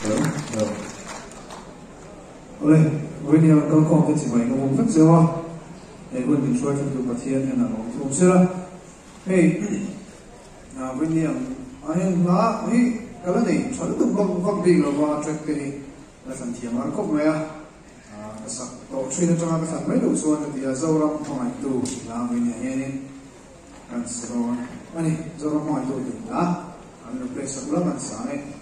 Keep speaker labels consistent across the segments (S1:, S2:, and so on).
S1: Hello, hello. Awle, vawiin hian kalkhawm te chibai ka bawk vek zeuh a, he hun min hruai thlengtu Pathian hian a lawm thung sela. Hei, vawiin ni ang ah hian hla hi ka la nei tha lutuk vak vak bik lova track te hi la thlan thiam har khawp mai a, ka sak tawh thin atanga ka thlan mai loh chuan ka ti a, Zoram hmangaihtu hla vawiin ni ah hianin kan sa dawn a ni. Zoram hmangaihtu tih hla an lo play sak lam an sa ang e.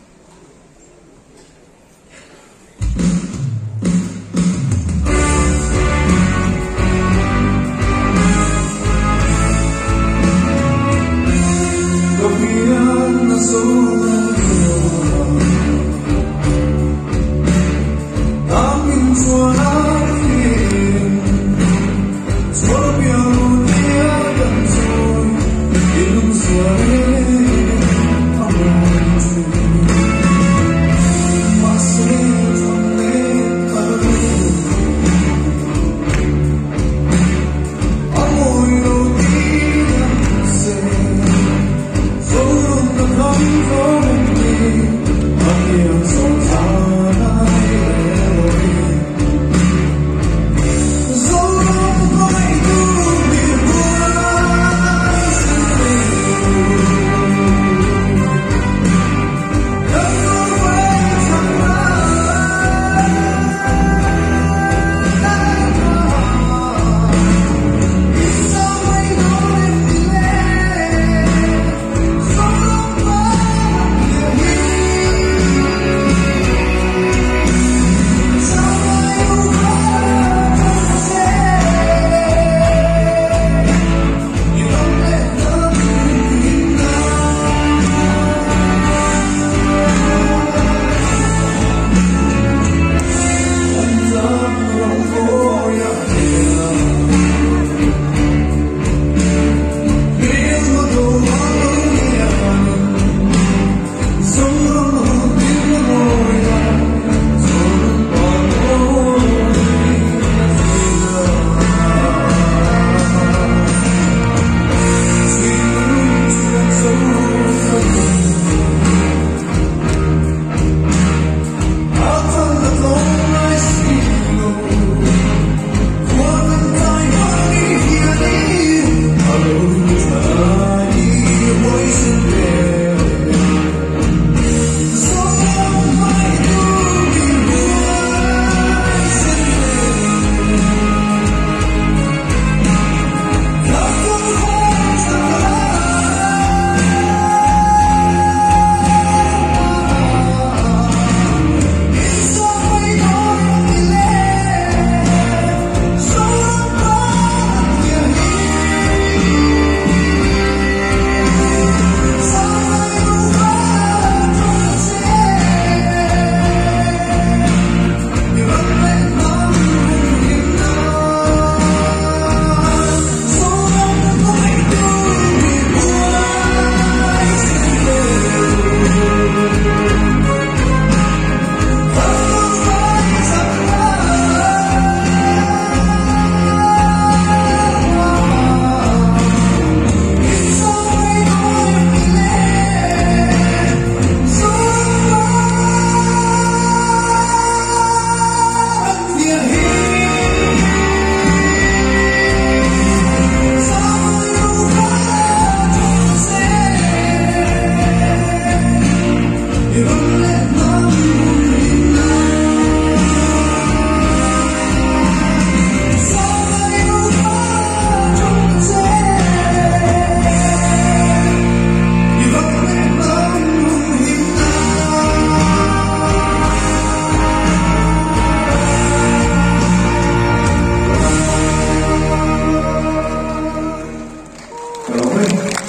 S1: Ka lo mai.